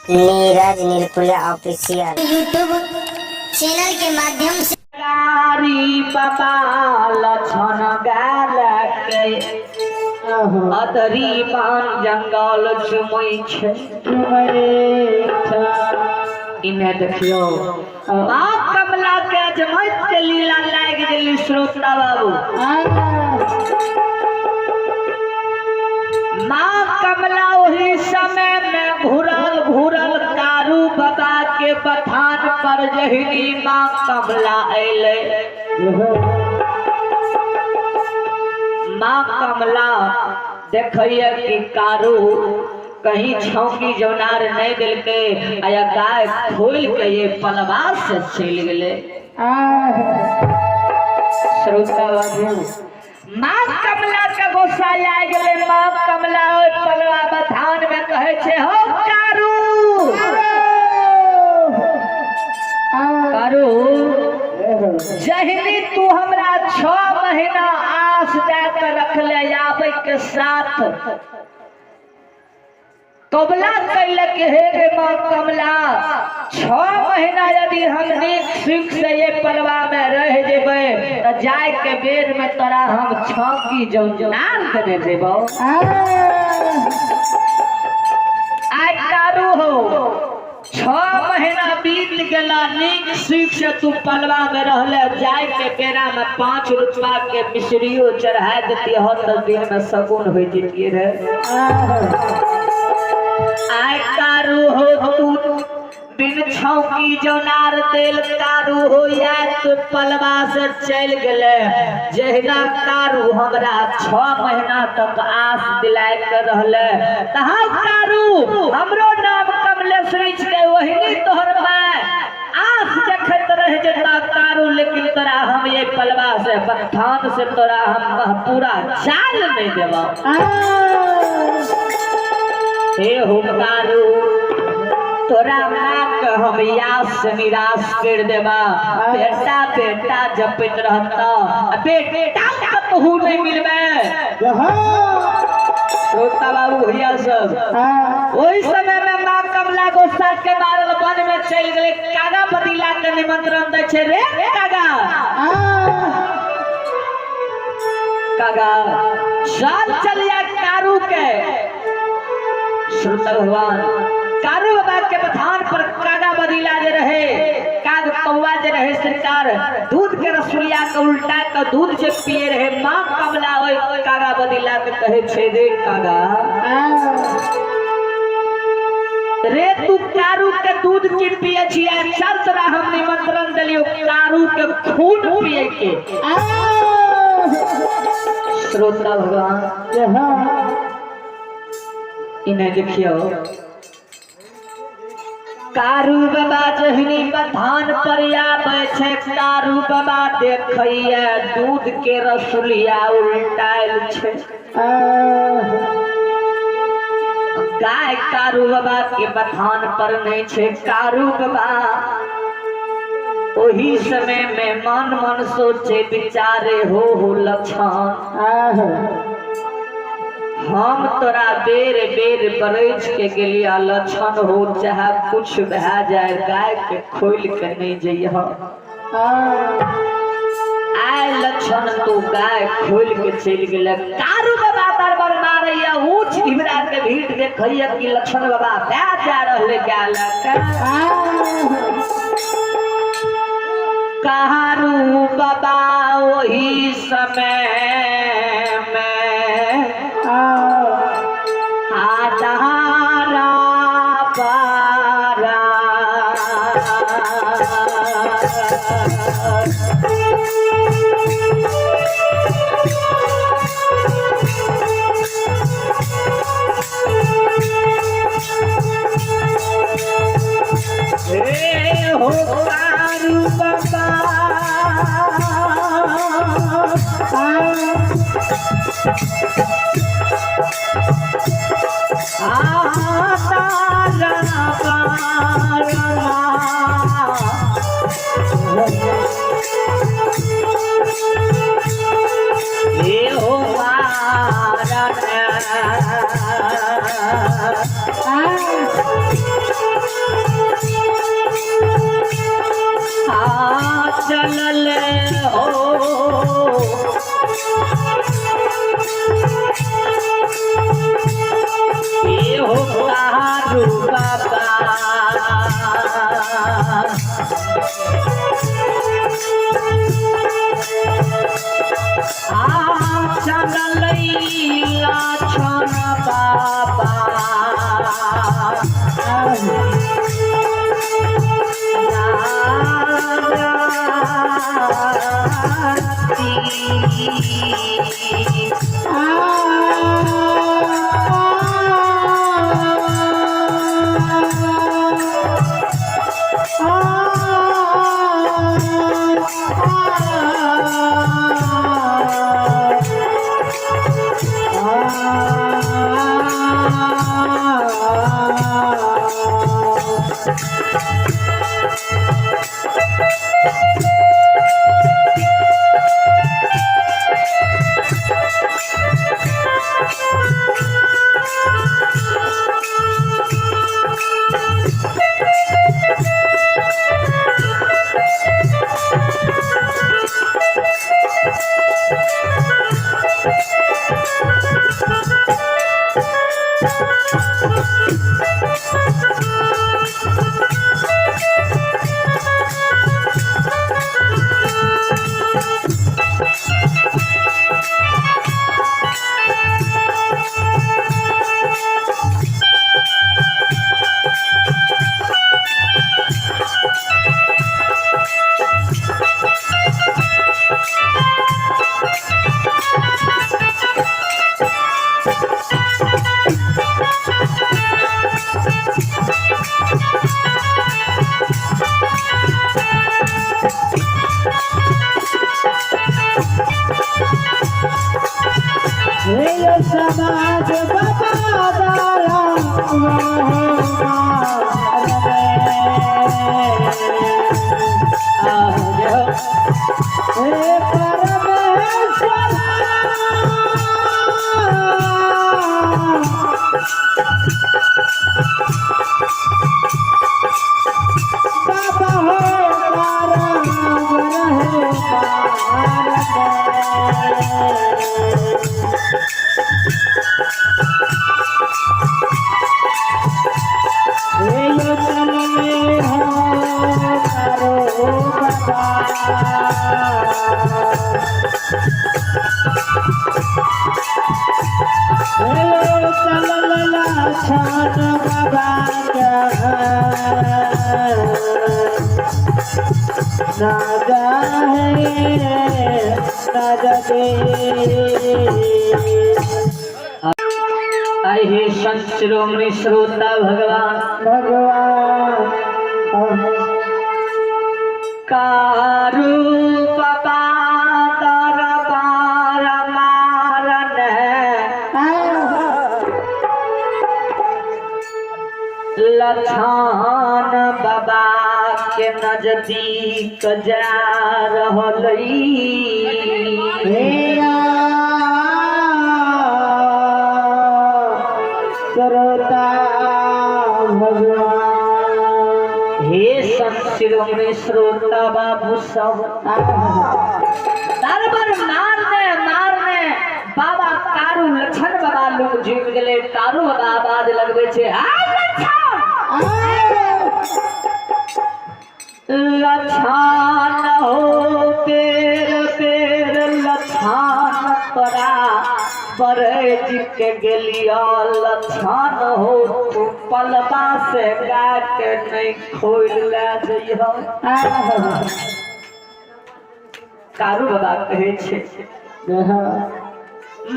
Neeraj Nilpuria official YouTube channel के माध्यम से कारी बाबा लछन गालके अदरी बान जंगल चुमै छै। इने देखियौ माँ कमला के अजमैत के लीला लागि गेली। श्रोता बाबू, माँ कमला ओही समय में घुरल घुरल कारू बाबा के बथान पर जहिनी माँ कमला अयलै, माँ कमला देखैया कि कारू कहीं छौकी जौनार नहीं दिलकै आया गाय खोल के ये पलवा से चलि गेलै। श्रोता बाबू, माँ कमला के गुस्सा आ गेलै। माँ कमला ओहि पलवा बथान में कहै छै, हो कारू, कारू, जहिनी तू हमरा 6 महीना आस दए के रखले, आबै के साथ कबला कैलक, हे गे माँ कमला, 6 महीना यदि हम नीक सुख से ये पलवा में रह जेबै तऽ जाय के बेर में तोरा हम छौकी जौनार देने जेबौ। आइ कारू हो, 6 महीना बीत गेला, नीक सुख से तू पलवा में रहले, जाय के बेरा में 5 रुपया के मिश्रियो चढ़ा देती हो तऽ दिन में शगुन हो जतिए रे। आय कारू हो, तू बिन छौकी जौनार तेल कारू हो या तू पलवा से चलि गेले। जहिना कारू हमरा 6 महीना तक आस दिलाय के रहले, तहाँ कारू हमरो नाम कमलेश्वरी छिकै, ओहिनी तोहर माय आस देखैत रह जेता कारू, लेकिन तोरा हम ये पलवा से बथान से तोरा हम पूरा चाल नहीं देबौ। हे हो कारू, तोरा माँ के हम यास से निराश कर देबा। बेटा बेटा जपैत रहता, बेटा कतहु नहीं मिलबे। श्रोता बाबू भैया सब, ओहि समय में माँ कमला गुस्सा के मारल वन में चलि गेलै। कागा बदीला के निमंत्रण दै छै, रे कागा, कागा चल चलिया कारू के। श्रोता भगवान, कारू बाबा के बथान पर कागा बदीला जे रहे, काग कौआ जे रहे, सरकार दूध के रसुलिया के उल्टा के दूध जे पिए रहे। माँ कमला ओहि कागा बदीला के कहे छै, रे कागा रे, तू कारू के दूध की पिए छियै? चल तोरा हम निमंत्रण देलियो कारू के खून पिए के। श्रोता भगवान, इन्हें देखियो, कारू बाबा जहनी बथान पर आबै छै, कारू बाबा देखैया दूध के रसुलिया उल्टायल छै। गाय कारू बाबा के बथान पर नहीं छै। कारू बाबा ओही समय में मन मन सोचे विचारे, हो हो लक्षण, हम तोरा बेर बेर बरैछ के गेलिया लक्षण हो, चाहे कुछ भए जाए गाय के खोल के नहीं जइह। आय लक्षण तू गाय खोल के चलि गेल। कारू बाबा दरबार मारैया, ऊंच ढिबरा के भीड़ देखैया कि लक्षण बाबा भए जा रहले गाय लऽ के। कारू बाबा ओही समय में आधारा पारा हे हो कारू बाबा आतारा पारा हे हो मारा। छन बाबा समाज बाबा हे परमेश्वर बाबा हो तारा रहे हे चले हो करो बाबा हे चलला छान बाबा ना जाए ना जगे। अहि संत शिरोमणि श्रोता भगवान भगवान कारू बाबा दरबार मारन लछन बाबा के नजदीक जा रहल। श्रोता भगवान हे संत शिरोमणि श्रोता बाबू सब दरबार मारने मारने बाबा कारू लछन बाबा लोग झुक गेले। कारू बाबा आवाज लगबै छै, आ लछन लछन हो पेर पेर लछन तोरा बरज के गेलियो लछन हो तू पलवा से गाय के नहीं खोल ले जइहो। कारू बाबा कहै छै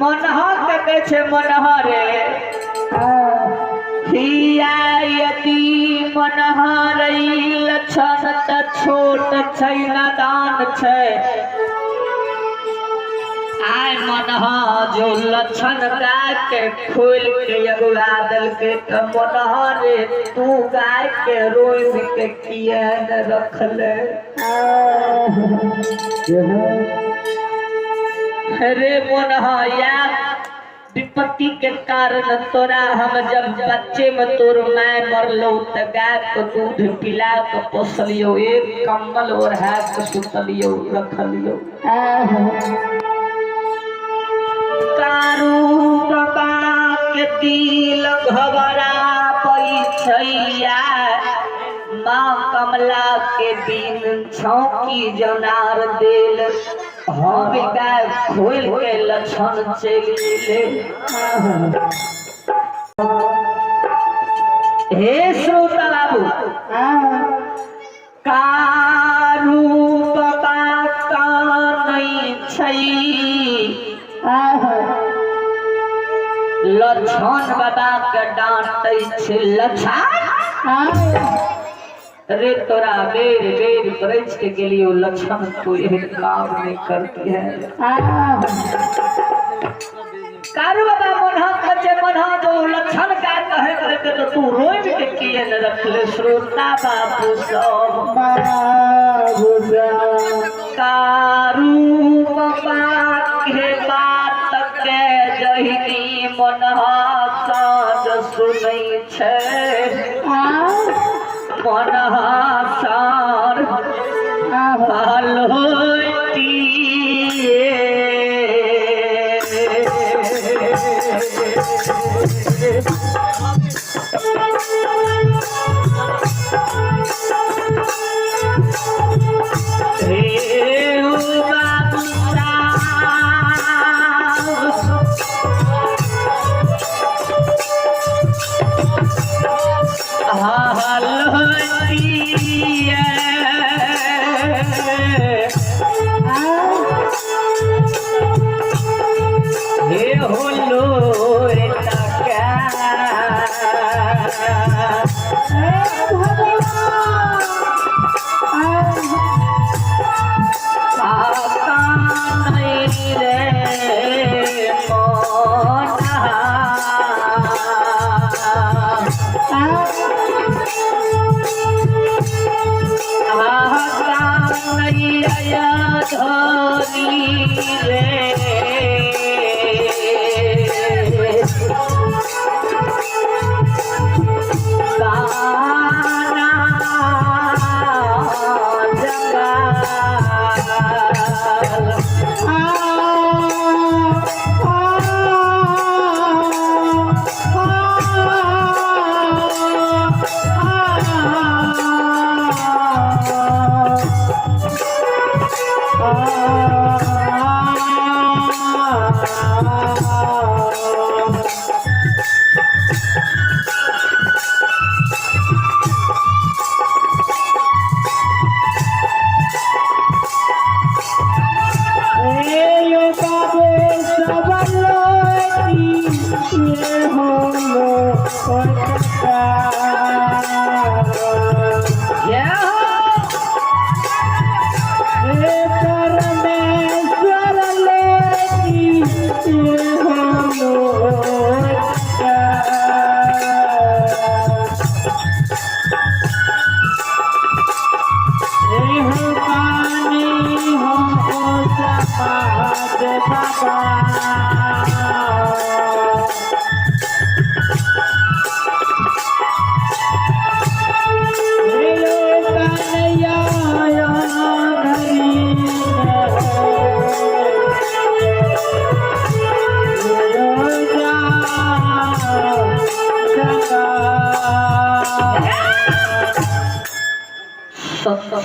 मनहा के कहै छै मनहा रे हिया यदि मनहरई लक्षण त छोट छै नादान छै। आय मनहा जो लक्षण गाय के खोल के अगुआ देलकै त मनहा रे तू गाय के रोइब के किया न रखले। रे मनहा या विपत्ति के कारण तोरा हम जब बच्चे में तोर my मरलो त गाय के दूध पिला के पोसलियो, एक कंबल ओढ़ा के सुतलियो रखलियो। कारू बाबा के दिल घबरा रोई छैया माँ कमला के बिन छौकी जनार देल हम गाय खोल के लक्षण चलि गेले। हे श्रोता बाबू कारू बाबा कानै छै लक्षण बाबा के डांटै छै लक्षण रे तोरा बेर बेर बरस के गेलियो लक्षण तू एहन काम नहीं करती है। कारू बाबा मनहा कचे मनहा जो लक्षण का कहे करके तो तू रोई के किए न रखले। श्रोता बाबू सब कारू बाबा के बात के जहिनी मनहा साँझ सुनै छै मनहा सार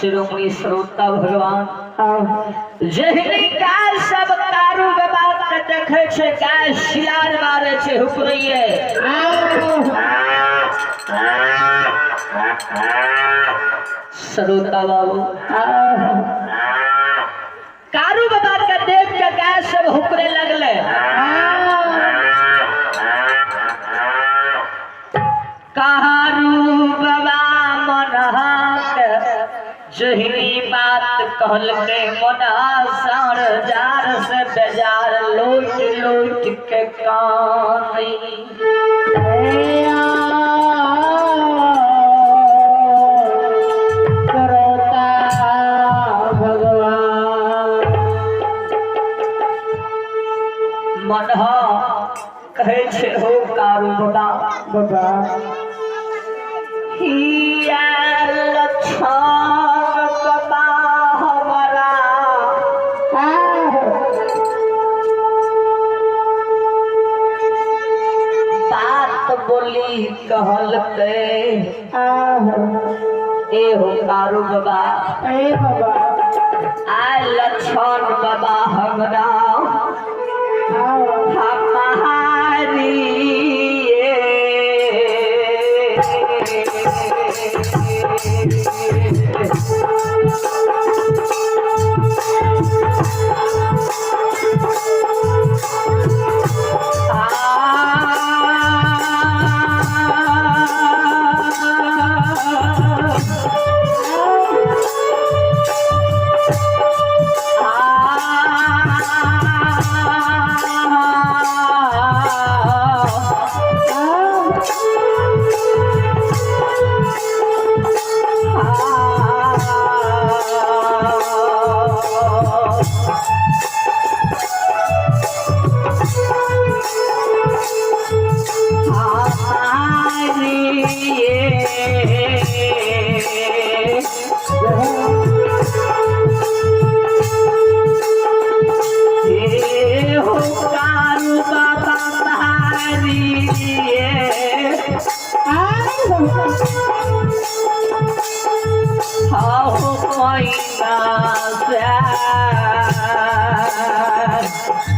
शिरोमणि श्रोता भगवान जहनी गाय सब कारू बाबा के देखे छे गाय सियार मारे छे हुकरैये श्रोता बाबू कारू बाबा के देख के गाय सब हुकरे लगले। कारू बाबा मनहा के जहिनी बात कहल के मना सार जार से बेजार लोट लोट के कानी श्रोता भगवान मनहा कहे छे हो कारू बाबा बाबा हिया लक्षण बाबा हमारा बात बोली आहो। ए हो कारू बाबा। ए बाबा। आय लक्षण बाबा हमरा आओ। हमारी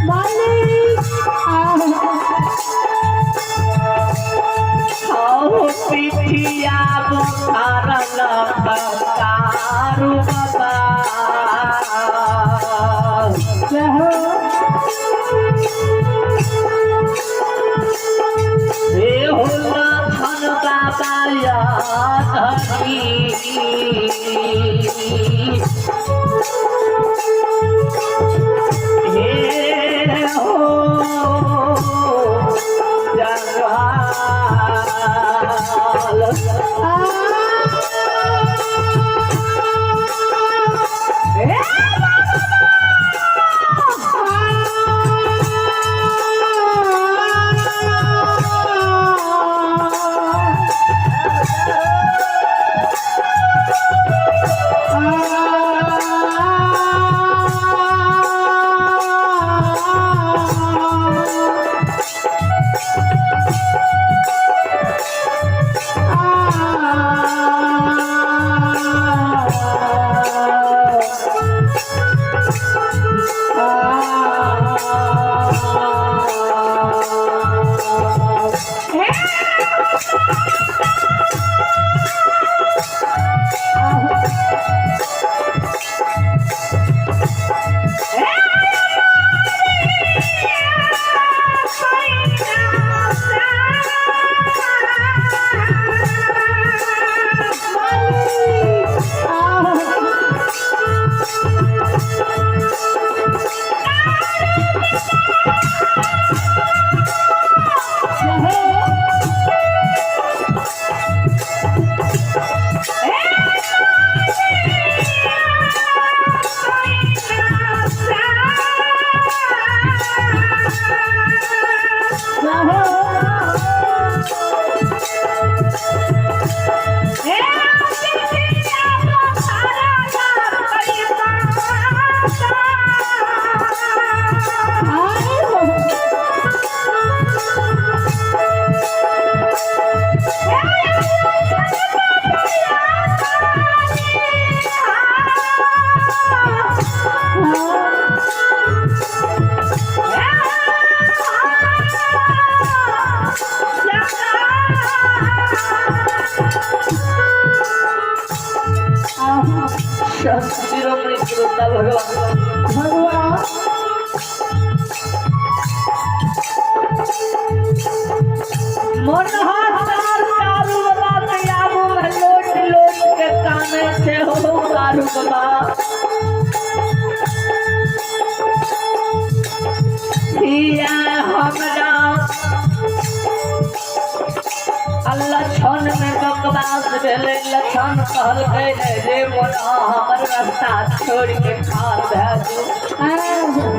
मालिक आहो। पिठिया बुखारल कारू बाबा। जय हो। हे हो लखन बाबा हरी। हे हो जगहाल। हे शिरोमणि श्रोता भगवान। भगवान। मनोहर कारू बाबा के आगू में लोट लोट के काने छे हो कारू बाबा। हिया हमरा लक्षण में बकवास भेलै। लक्षण कहलकै रे मोना, हमर रास्ता छोड़ के खार भए जो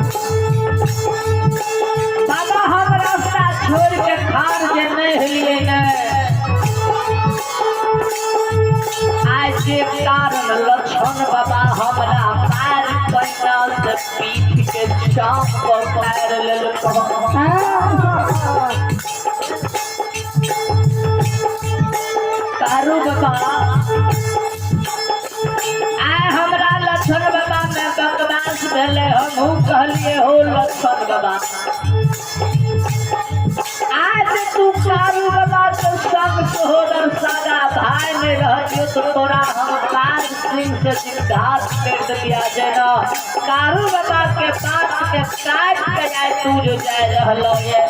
बाबा। हम रास्ता छोड़ के खार जे नहीं हेलिए ने, आज जे कारण लक्षण बाबा हमरा पैर पैना से पीठ के चाप पर पैर लेलको। कारू कारू बाबा आय हमरा लक्षण बाबा में बकवास भेलै। हमहूँ कहलिए हो लक्षण बाबा, आज तू कारू बाबा के संग सहोदर सारा भाई में रहतियो तो तोरा हम बाघ सिंह से सिद्धार्थ कर दिया जेना कारू बाबा के बात के काट के जाए तू जो जाए रहलो ये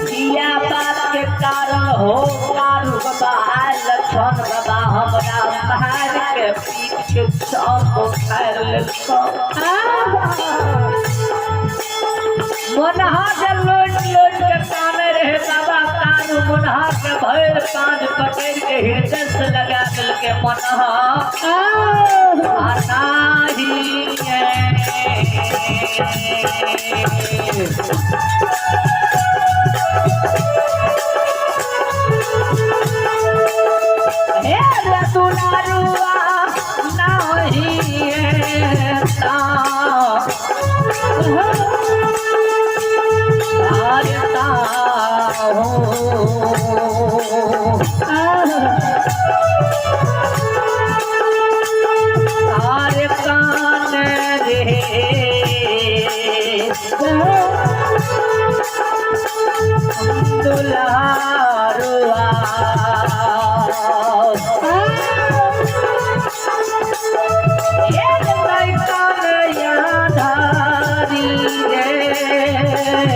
किया बात के कारण हो कारू बाबा आय लक्षण बाबा हमरा मार के पीठ के चाप उखाड़ लेलको। मोनहा के लोट लोट के काने रहे बाबा कानू मोनहा के भैर कान पकड़ के हृदय से लगा दिल के मोनहा नाही। हे रे दुलारुआ नाही ता हो तार कान रे दुलारुआ एक कान याधारी रे